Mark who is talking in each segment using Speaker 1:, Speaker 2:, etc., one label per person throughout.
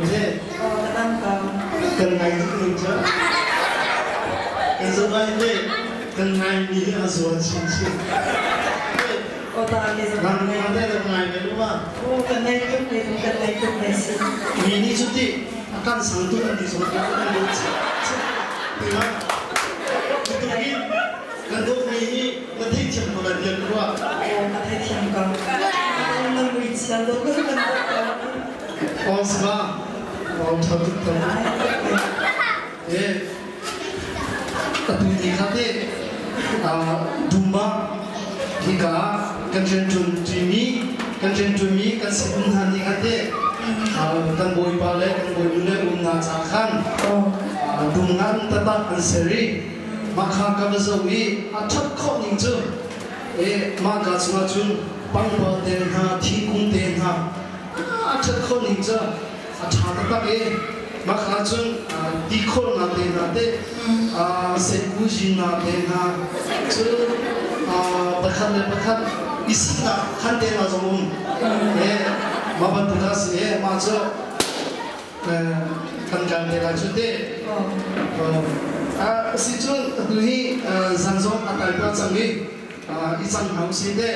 Speaker 1: ko te.
Speaker 2: Oh, ka dam ko.
Speaker 1: Kan ngai tuk ning cu. Kan zoh lai te kan ngai mi hi a zual chinchin.
Speaker 2: Oh, ta ni zo.
Speaker 1: Nang nang te kan ngai ve lu ma.
Speaker 2: Oh, kan ngai tuk ne, kan ngai tuk ne si.
Speaker 1: Mi nih cu ti a kan sang tu kan ti zong kan kan dawt si. Ti ma. Tutuk in kan dawt mi hi na theih thiam ko lai tiah ka ruah.
Speaker 2: Oh, ka theih thiam ko. Na mui chia lo kan dawt ko.
Speaker 1: Oh, saba. Oh, tha tuk tha tuk. Eh, atu ni kha te dum ah hika ah kan rianṭuan ṭimi kan rianṭuanmi kan sinum hna nih kha te kan bawipa le kan bawinu le um hna ca khan dum ngan taktak an ser i mah kha ka va zoh i a ṭhat khawh ning cu mah ka chungah cun pangpar te hna thingkung te hna a ṭhat khawh ning cu a ṭha taktak i mah kha cun tikhawlnak te hna te seikuzinnak te hna cu pakhat le pakhat i siknak khan te hna zong um mah bantuk kha si i mah cu kan kal te lai cu te si cun atu hi zan zong a tai pah cang i i cang hna usih te.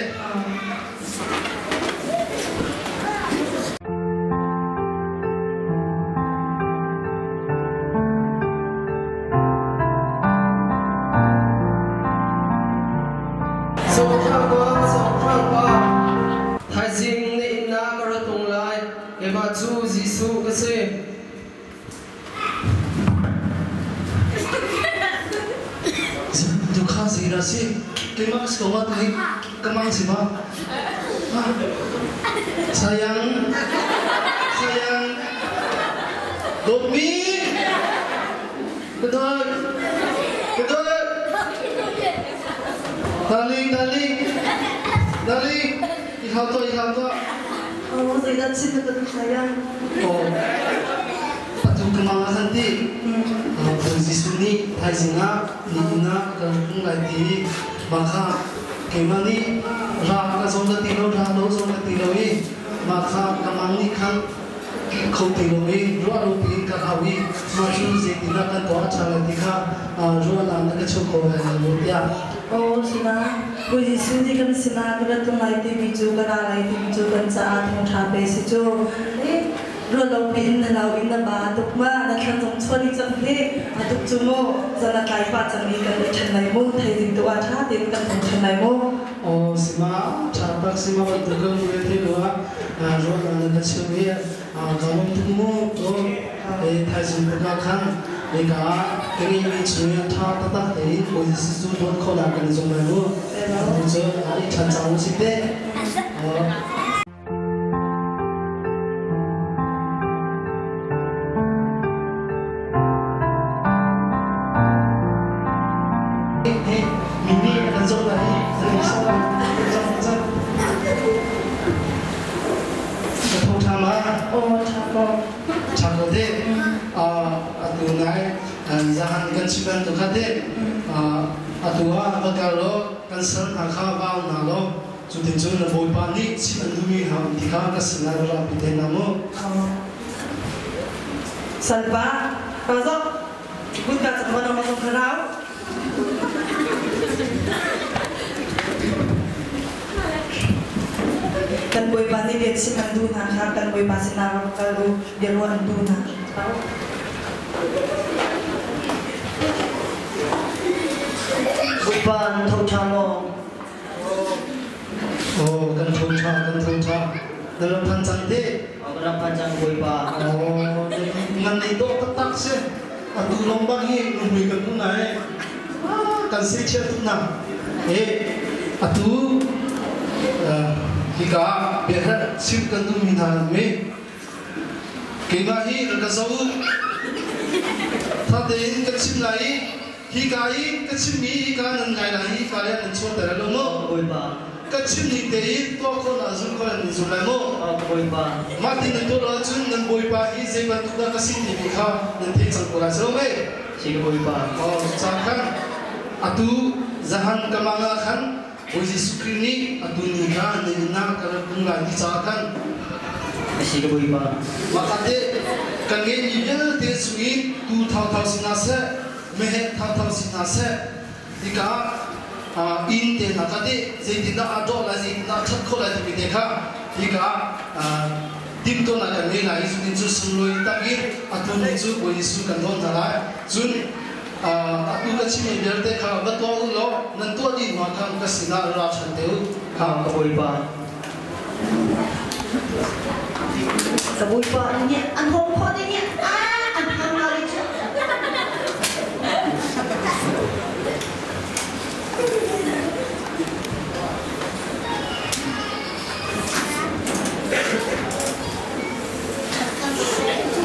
Speaker 3: Sawngthangpa, thaizing na inn ah ka ra tlung lai. Keimah cu Jesuh ka si.
Speaker 1: Tu kha zei dah si? Keimah ka si ko ma tu hi ka mang si ma? Sayang, sayang, dawtmi, ka dawt, ka dawt. Darling, darling, darling, i hau tuah, i hau tuah.
Speaker 2: Oh, zeidah chim na ka duh sayang?
Speaker 1: Oh, atu ka mang ah khan ti. Jesuh nih thaizing ah nihin ah kan tlung lai ti mah kha keimah nih ra ka zong ka ti lo, ra lo zong ka ti lo i mah kha ka mang nih khan kho ti lo i ruah lo piin ka hau i mah cu zeitindah kan tuah a ṭha lai ti kha ruahnak na ka cheuh kho lai lo tiah.
Speaker 2: Oh, sina Bawi Jesuh nih kan sinah ka rat lai timi cu ka ra lai timi cu kan caah thawngṭha pe si cu. Ruah lo piin na lau in na ba tuk ma na thla zong chuan i cang hi a tuk cu mu zan a tlai pah cang i kan i ṭhen lai mu thaizing tu ah ṭha tein kan hung ṭhen lai mu.
Speaker 1: Aw sima ṭha tak sima bantuk kan re te lo ah ruah na ka chim i ka lawm tuk mu to thaizing tu ka khan ka ka ngeihmi chung i ṭha taktak tein Bawi Jesuh cu dawt khawhnak kan i zum lai mu. Cu i ṭhan cang u si te. Mimi kan zoh lai i Ka tho ṭha ma?
Speaker 2: Aw ṭha ko.
Speaker 1: Ṭha ko te. Atu nai zahan kan chim bantuk kha te. Atu ah va kal law kan sal hna kha vau hna law cuticun na bawipa nih chim an duhmi hna um ti kha ka sinah ra pi te hna mu.
Speaker 2: Salpa, pa zok, kutka cang ma ma zong rau. Kan bawipa nih bia chim an duh hna kha kan bawipa sinah rak kal u, bia ruah an duh hna.
Speaker 4: Bawipa nan tho ṭha maw?
Speaker 1: Aw, kan tho ṭha, kan tho ṭha. Na rak phan cang te.
Speaker 4: Ka rak phan cang Bawipa.
Speaker 1: Aw, nan nei dawh taktak si. Atu lawng bang hi nuhmui kan hmu na he. Kan si chia tuk na. E, atu hika biaherh chim kan duhmi hna mi keimah hi rak ka zoh u. Tha tein kan chim lai i Hika i ka chimmi hika nan ngai lai i hika ah nan chuahter lo maw?
Speaker 4: Bawipa.
Speaker 1: Ka chimmi te i tuah khawhnak zul kho nan zul lai maw?
Speaker 4: Bawipa.
Speaker 1: Mah ti nan tuah lo ahcun nan Bawipa hi zei bantuk dah ka si timi kha nan theih cang ko lai si lo mei?
Speaker 4: Si ka Bawipa.
Speaker 1: Cucaah khan atu zahan ka mang ah khan Bawi Jesuh Khrih nih atu ni kha nan inn ah ka rak tlung lai ti caah khan
Speaker 4: Asi ka Bawipa.
Speaker 1: Mah kha teh kan ngeihmi vialte chungin tuu thauthau si hna seh, meheh thauthau si hna seh, hika inn te hna kha teh zeitindah aa dawh lai, zeitindah a ṭhat khawh lai timi te kha hika timhtuahnak kan ngei lai i cutin cu sunglawi tak in atu ni cu Bawi Jesuh kan nawl hna lai. Cun atu ka chimmi vialte kha va tuah u law nan tuah dih hnuah khan ka sinah ra ṭhan te u.
Speaker 4: Ka Bawipa.
Speaker 2: Ka Bawipa nih an hawng khawh ding i an thang ngai cu.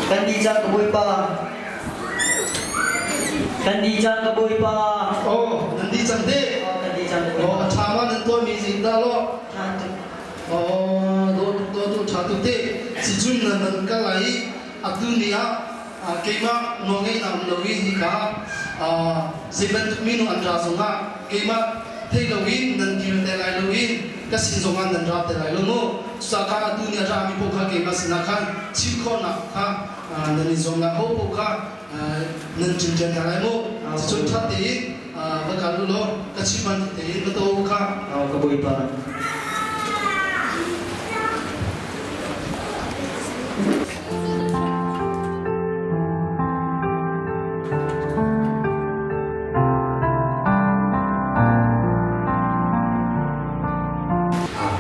Speaker 4: Kan di cang ka Bawipa. Kan di cang ka Bawipa.
Speaker 1: Oh, nan di cang te.
Speaker 4: Oh, kan di cang ka
Speaker 1: Oh,
Speaker 4: Bawipa.
Speaker 1: a ṭha ma nan tuahmi zeidah law?
Speaker 4: Ṭha tuk.
Speaker 1: Oh, do do do ṭha tuk te. Sicun nan nan kal lai i atu ni ah keimah nawlngeihnak um lo i hika zei bantuk minung an ra zongah keimah thei loin nan kir te lai loin ka sin zongah nan ra te lai lo mu. Cucaah kha atu ni a rami paoh kha keimah sinah khan chim khawhnak kha nan i zuam lai. Ho paoh kha nan ṭinṭian hna lai mu. Cucun ṭha tein va kal u law ka chim bantuk tein va tuah u kha.
Speaker 4: Ka Bawipa.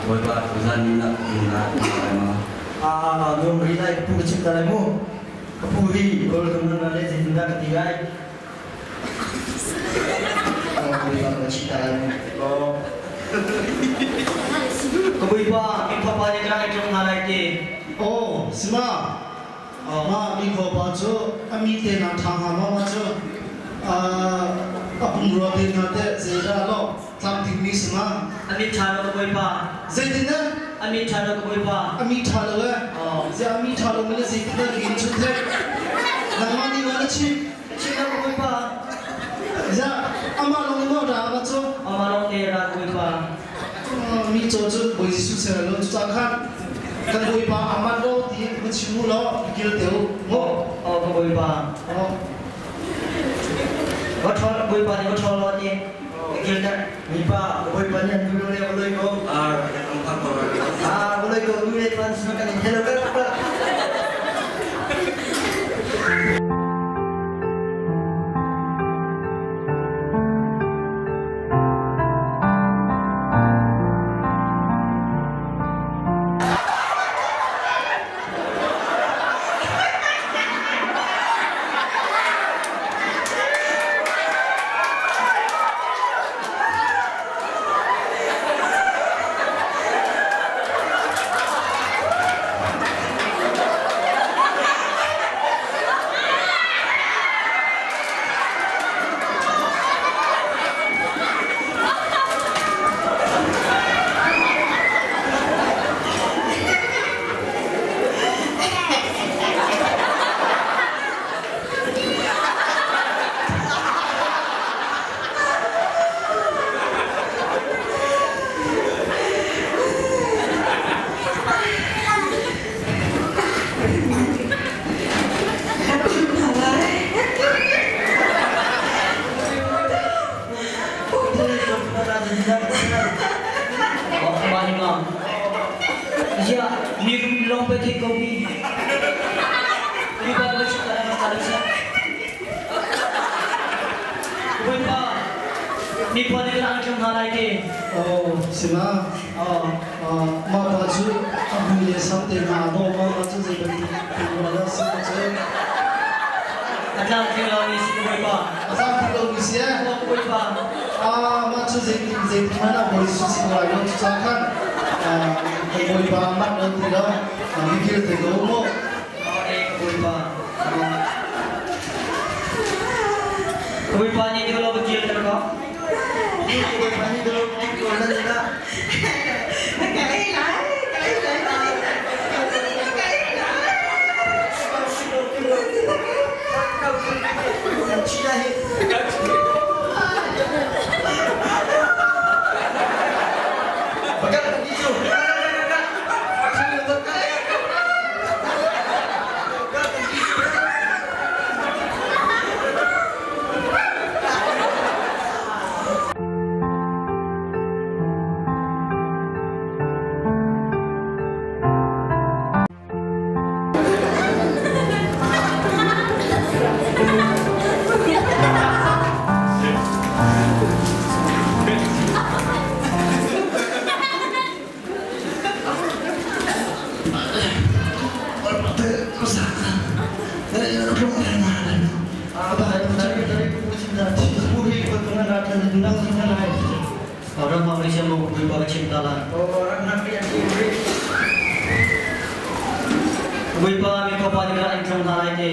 Speaker 5: Bawipa tuzan ni na na lai ma.
Speaker 4: Ah, nuam ri lai ka pu ka chim ta lai mu. Ka pu hi kawl dum nan le zeitindah ka ti lai. Oh, Bawipa ka chim ta lai mu.
Speaker 5: Oh.
Speaker 4: Ka Bawipa, mi papa nih ka rak i tlung hna lai ti.
Speaker 1: Oh, sima. Mah mi khuapa cu a mi te hna ṭha hnga maw mah cu a pumrua te hna teh zeidah law tlamtlingmi si hnga?
Speaker 4: A mit ṭha lo ka Bawipa.
Speaker 1: Zeitindah?
Speaker 4: A mit ṭha lo ka Bawipa.
Speaker 1: A mi ṭha lo eh? Ziah a mi ṭha lo mi le zeitindah ka in chun thek? Nangmah nih maw na chim?
Speaker 4: Chim lo ka Bawipa.
Speaker 1: Ziah amah lawng in maw ra amah cu?
Speaker 4: Amah lawng te ra ka Bawipa.
Speaker 1: Mi caw cu Bawi Jesuh ser lo cucaah khan kan Bawipa aman lo ti va chim u law kil te u mu.
Speaker 4: Aw ka Bawipa.
Speaker 1: Aw.
Speaker 4: Va ṭhawl Bawipa nih va ṭhawl law ti kil ter.
Speaker 6: Mipa Bawipa nih an duh le va loi ko.
Speaker 5: Ar kan phak ko.
Speaker 6: Ah va loi ko nu le pan sima kan in hello kan ka.
Speaker 4: Ya, mi long pe thei ko mi. Mi pa ba chim ta na ka sa. Bawipa, mi pa nih kan tlung hna lai ti.
Speaker 1: Oh, sima.
Speaker 4: Oh.
Speaker 1: Mah pa cu a mui le sam te hna dawh ma ma cu zei bantuk rual si ma cu.
Speaker 4: A tlamtling lo ni si Bawipa.
Speaker 1: A tlamtling lo ni si eh?
Speaker 4: Bawipa.
Speaker 1: Ah, mah cu zeitin zeitin hmanh ah Bawi Jesuh si ko lai lo cucaah khan Bawipa mat lo ti lo mikil te ko mu.
Speaker 4: Bawipa. Bawipa nih dilo kil ter ko.
Speaker 6: Bawipa nih dilo kil ko na nila.
Speaker 4: Orang Malaysia mau bui pa chim ta la. Bui pa mi ko pa ni ka in tlong na lai te.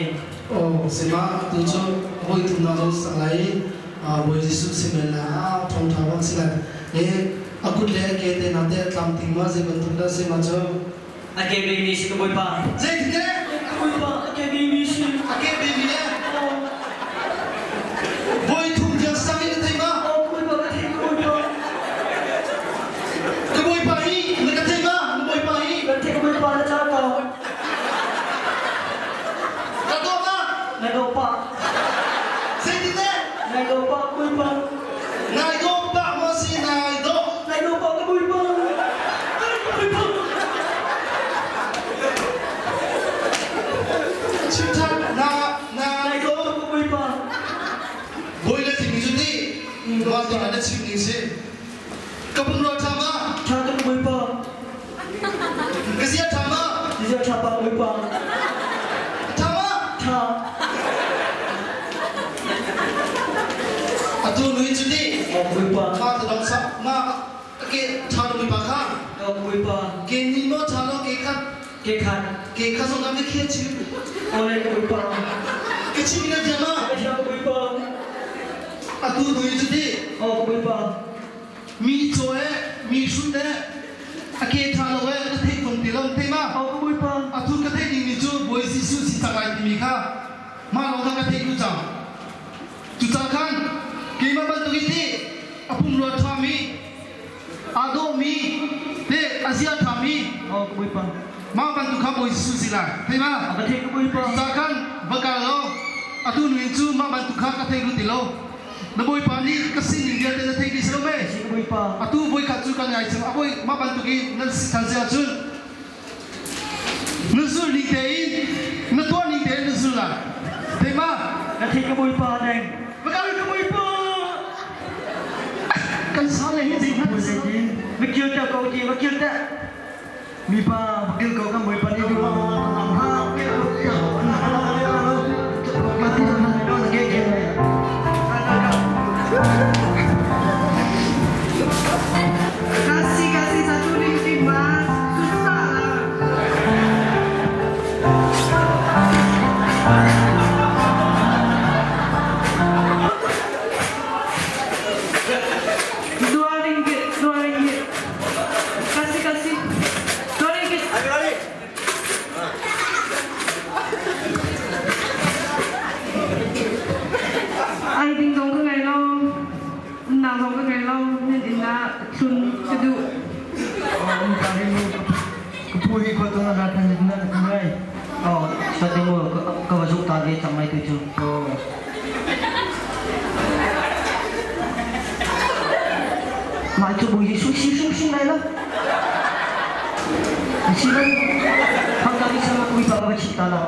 Speaker 1: Oh, sima tu cu voi thum na zo sak lai Bawi Jesuh simen la thawngṭha bang si lai. E a kut le a ke te na te tlam ting ma zei bantuk dah si ma cu?
Speaker 4: A ke baby si ka Bawipa.
Speaker 1: Zeitin ne?
Speaker 4: Bawipa a ke baby si.
Speaker 1: A ke baby ne? Voi thum tiang sang in na thei ma?
Speaker 4: Oh Bawipa ka thei ka Bawipa.
Speaker 1: Ka Bawipa hi na ka thei ma? Na Bawipa hi?
Speaker 4: Ka thei ka Bawipa na ca ko.
Speaker 1: Ka dawt ma?
Speaker 4: Na do pa.
Speaker 1: Zeitin ne?
Speaker 4: Na do pa Bawipa.
Speaker 1: Nai dawh pa maw si nai dawh?
Speaker 4: Nai dawh pa ka Bawipa. Bawipa.
Speaker 1: Chim ṭhan na na
Speaker 4: Nai dawh ka Bawipa.
Speaker 1: Bawi le thing cu ti mah ti na chim ning si. Ka pumrua ṭha ma?
Speaker 4: Ṭha tuk Bawipa.
Speaker 1: Ka zia ṭha ma?
Speaker 4: Zia ṭha pa Bawipa.
Speaker 1: Ṭha ma?
Speaker 4: Ṭha.
Speaker 1: Atu nui cu ti.
Speaker 4: Bawipa.
Speaker 1: Kha ta dong sak ma ke ṭha lo Bawipa kha.
Speaker 4: Bawipa.
Speaker 1: Ke ni maw ṭha lo ke khat.
Speaker 4: Ke khat.
Speaker 1: Ke khat zong na khia chim.
Speaker 4: Ole Bawipa.
Speaker 1: Ka chim na thiam ma?
Speaker 4: Ka thiam Bawipa.
Speaker 1: Atu nui cu ti.
Speaker 4: Oh Bawipa.
Speaker 1: Mi caw eh mi hrut eh a ke ṭha lo eh na theih fawn ti lo thei ma?
Speaker 4: Oh Bawipa.
Speaker 1: Atu ka theih dingmi cu Bawi Jesuh si cang lai timi kha mah lawng kha ka theih duh cang. Cucaah khan keimah bantuk i ti a pumrua ṭhami, aa dawhmi, te a zia ṭhami
Speaker 4: Oh Bawipa.
Speaker 1: mah bantuk kha Bawi Jesuh si lai. Thei ma?
Speaker 4: Ka theih ka Bawipa.
Speaker 1: Cucaah khan va kal law atu nu in cu mah bantuk kha ka thei duh ti lo. Na Bawipa nih ka sining vialte na thei dih si lo mei?
Speaker 4: Si ka Bawipa.
Speaker 1: Atu voikhat cu kan ngai cang. A bawi mah bantuk i nan si than si ahcun na zul ning tein na tuah ning tein na zul lai. Thei ma?
Speaker 4: Ka theih ka Bawipa deng.
Speaker 1: Va kal
Speaker 4: Ka Bawipa.
Speaker 1: Kan sa le hi zei hmanh si lo.
Speaker 4: Va kil te ko ti va kil te.
Speaker 6: Mipa va kil ko kan Bawipa nih duh.
Speaker 2: Kasih kasih satu ringgit mas, susah lah. RM2, RM2. Kasih kasih. RM2. Ai ding zong ka ngei lo, nak zong ka ngei lo, nan inn ah tlun ka duh.
Speaker 6: Ka pu hi khua tu na rat na na na ngai.
Speaker 4: Oh, sa mo ka wazuk ta ge chang mai tu chu.
Speaker 6: Oh.
Speaker 4: Mai chu bui su si su si lai la. Si la. Hang ta ni sama kui pa ba chi ta la.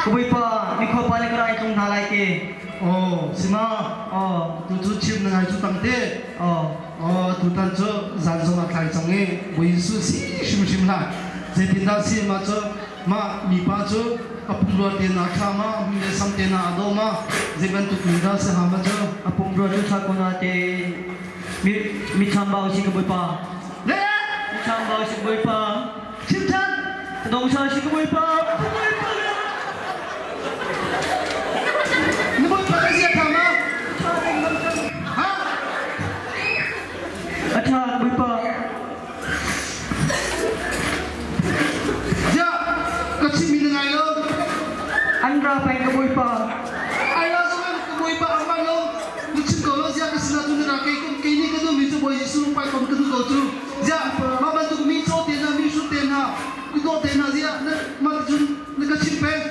Speaker 4: Kui pa mi kho pa le kra ai tung na lai ke.
Speaker 1: Oh, sima.
Speaker 4: Oh,
Speaker 1: Tu cu chim na ngai cu tang te.
Speaker 4: oh.
Speaker 1: Oh, tutan cu zan zong a thlai cang i Bawi Jesuh si hrimhrim hlah. Zeitindah si ma cu mah mipa cu a pumrua te na thla ma mi le sam te na a do ma zei bantuk mi dah si ha ma cu
Speaker 4: A pum ro chu tha ko na te mi mi cham bao si ka bui pa.
Speaker 1: Le
Speaker 4: Mi cham bao si ka bui pa.
Speaker 1: chim than
Speaker 4: Dong sa si ka bui pa.
Speaker 1: Na Bawipa ka zia tha ma ha
Speaker 4: A tha bui pa.
Speaker 1: Zia ka chim mi na ngai lo
Speaker 4: An ra peng ka bui pa.
Speaker 1: Ai la zo ka Bawipa amah lo na chim ko lo zia ka sinah cu na ra kei kum kei nih ka duhmi cu Bawi Jesuh pai kom ka duh ko cu zia mah bantuk mi caw te hna mi hrut te hna kutdawh te hna zia na mah cun na ka chim peng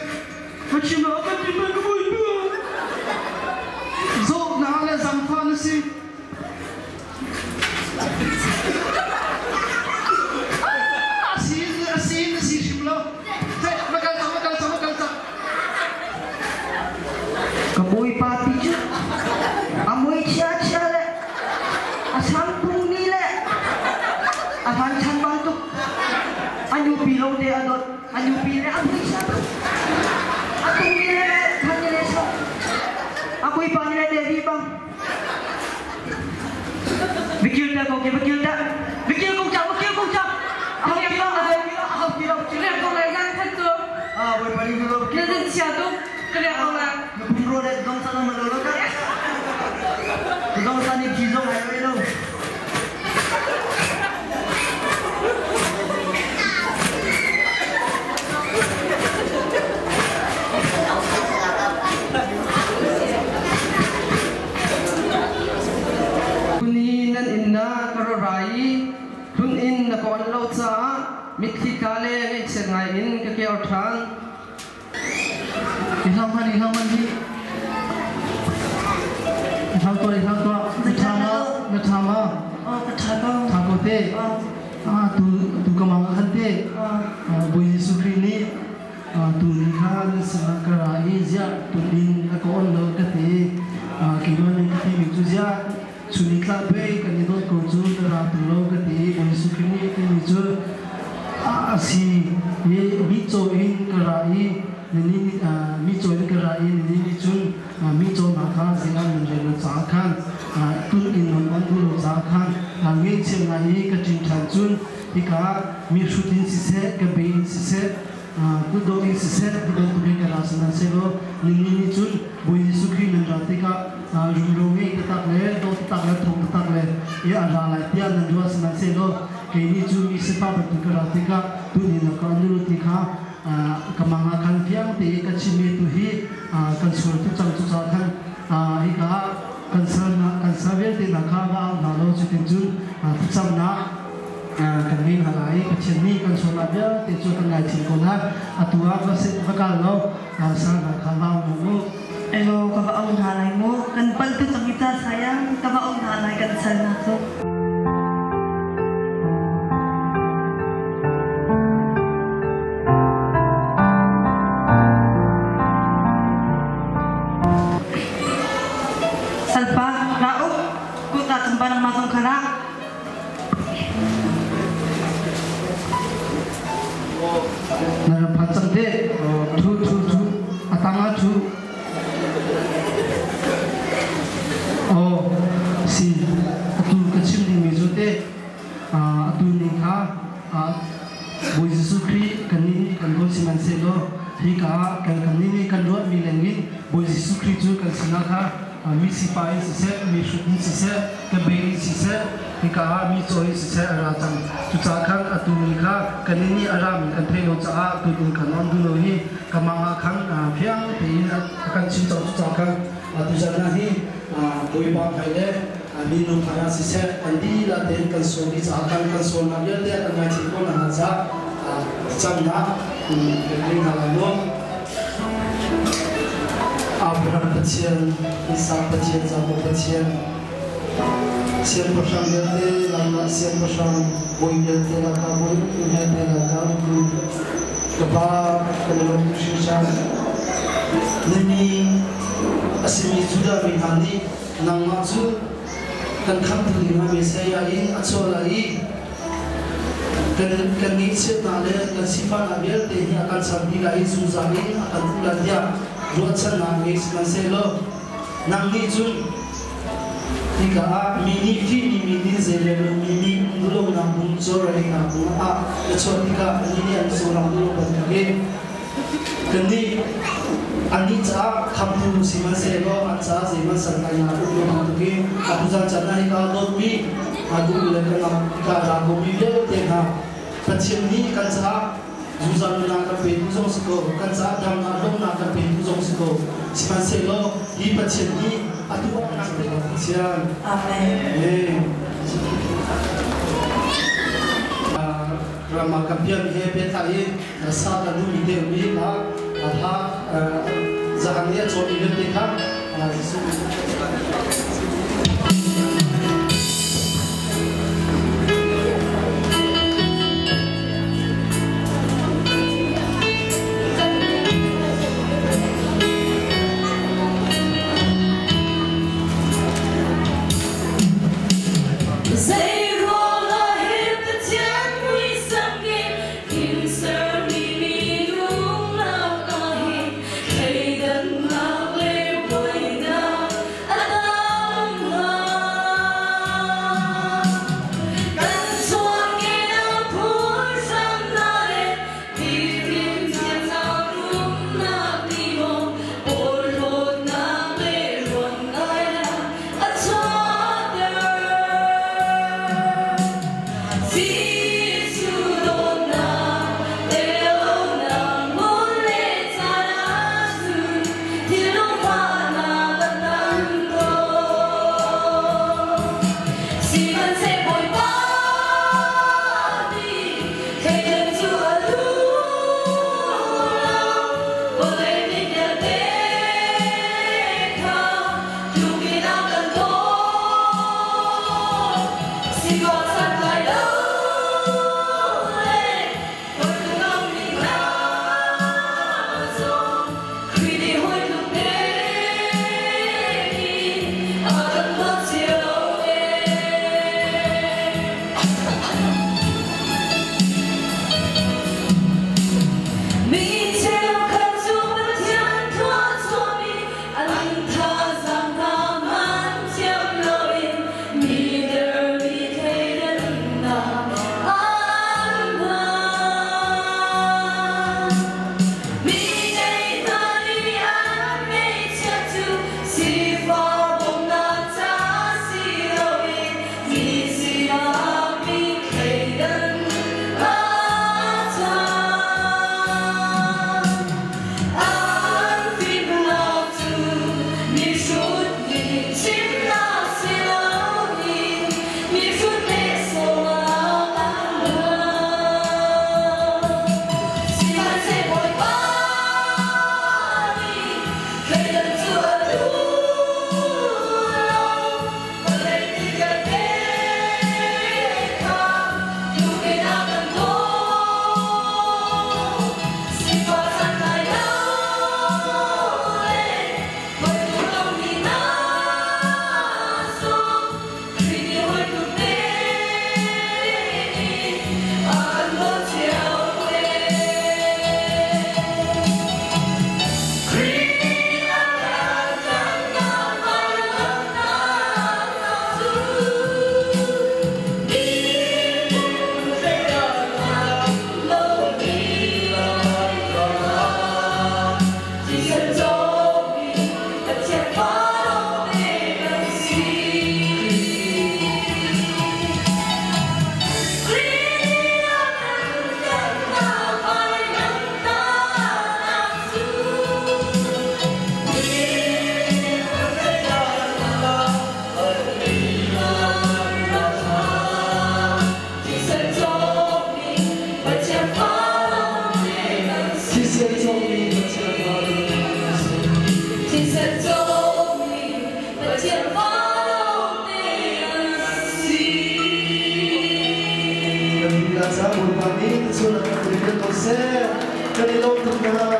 Speaker 4: Ka chim ah ka chim ka bui pa.
Speaker 1: Zawh na le zangfah na si asi asi na si hrim lo Hei, va kal cang va kal cang va kal cang
Speaker 4: Ka bui pa ti chu. A mui chia chia le. A sam pung ni le. Nupi lo te a dawt. A nupi le a mui sa. A tung ni le than ni le sa. A puipa ni le Devi bang. Vikil ta ko ke vikil ta. Vikil kung chak vikil kung chak. A hau ti lo a hau ti lo a hau ti lo.
Speaker 7: Riak ko lai zan khat cu.
Speaker 6: Ah, Bawipa nih lo.
Speaker 7: Na zan chia tuk. Ka riak ko lai.
Speaker 6: Na pum ro le dong sa ma lo lo ka. Dong sa ni chi zong ai lo.
Speaker 3: Ni nan inn na ka ra rai i tlun inn na ka on lo caah mitthli tla le ngaihchiat ngai in ka keur ṭhan.
Speaker 1: I hlau hman, i hlau hman hi. I hlau tuah, i hlau tuah. Na ṭha ma? Na ṭha ma?
Speaker 2: Oh, ka ṭha ko.
Speaker 1: Ṭha ko te. Ah, tu tu ka mang khan te. Bawi Jesuh Khrih nih tu ni kha nan sinah ka ra i ziah tun in na ka on lo ka ti. Keimah nih ka timi cu ziah chun i tla pei kan i dawt ko cu na ra tu lo ka ti. Bawi Jesuh Khrih nih timi cu a si i mi caw in ka ra i nini mi caw in ka ra i nini nih cun mi caw hna kha zeiah nan rel lo caah khan tun in nan on duh lo caah khan ngaihchia ngai i ka ṭin ṭhan cun hika mi hrut in siseh ka be in siseh kutdong in siseh ti bantukin ka ra sihmanhsehlaw nini nih cun Bawi Jesuh Khrih nan ra tikah rumro ngei taktak le dawh taktak le thawng taktak le i a ra lai tiah nan ruah sihmanhsehlaw kei nih cu mi sifa bantuk ka ra tikah tun in ka an ti kha ka mang ah khan fiang te i ka chimmi tu hi kan sual tu cang cu caah khan hika kan sal kan sal vialte hna kha va au hna law cutin cun thlacamnak kan ngei hna lai. Pathian nih kan sualnak vialte cu kan ngaithiam ko lai. Atu ah va va kal law sal hna kha va au hna mu.
Speaker 2: Elo ka va au hna lai mu. Kan pal tu cang i ca sayang ka va au hna lai kan sal hna cu. Salpa, ra u, kutka cung pa nangmah zong kha ra.
Speaker 1: Na ram phan cang te. Thu thu thu a tang ah thu. Oh, si atu ka chim dingmi cu te atu ning kha Bawi Jesuh Khrih kan nih kan dawt sihmanhsehlaw hika kan kan nih kan ruahmi lengin Bawi Jesuh Khrih cu kan sinah kha mi sipa in siseh, mi hrut in siseh, ka bei in siseh, hika ah mi caw in siseh a ra cang. Cucaah khan atu ni kha kan nih a rami kan theih lo caah tutin kan on duh lo hi ka mang ah khan fiang tein a kan chim cang. Cucaah khan tuzan ah hi Bawipa hmai le minung hmai ah siseh kan dihlak tein kan sual dih caah khan kan sualnak vialte kan ngaithiam ko hna caah thlacamnak kan ngei hna lai maw. Abraham Pathian, Isak Pathian, Jakob Pathian, siangpahrang vialte lakah siangpahrang, bawi vialte lakah bawi, uktu vialte lakah uktu, ka Pa, kan i lawm tuk hringhran. Na mi a simi Judah mi hna nih nangmah cu kan khamhtu dingah Messiah in a chuah lai i kan kan ngeihchiatnak le kan sifahnak vialte hi a kan cham dih lai i zungzal in a kan uk lai tiah ruahchannak ngei sihmanhsehlaw nang nih cun hika ah mi nih fihmi mi nih zeirel lomi mi um duhlonak hmun chawhraihnak hmun ah na chuah tikah annih nih an cohlang duh lo bantukin kannih annih caah khamtu sihmanhsehlaw an caah zeihmanh santlainak um lo bantukin atu zan caan ah hika dawtmi duh le kan hika ra komi vialte hna Pathian nih kan caah zungzal nunnak kan petu zong si ko, kan caah damnak lawmhnak kan petu zong si ko, sihmanhsehlaw hi Pathian nih atu ah Pathian.
Speaker 2: Amen.
Speaker 1: Rama kampian he pehtlai in sa kan duhmi te um i kha hla zahan nih a cawnmi vialte kha Jesuh.
Speaker 7: Zei ruangah hi Pathian muisam nih
Speaker 1: Jesuh na kan ko seh. Kan i lawm tuk na.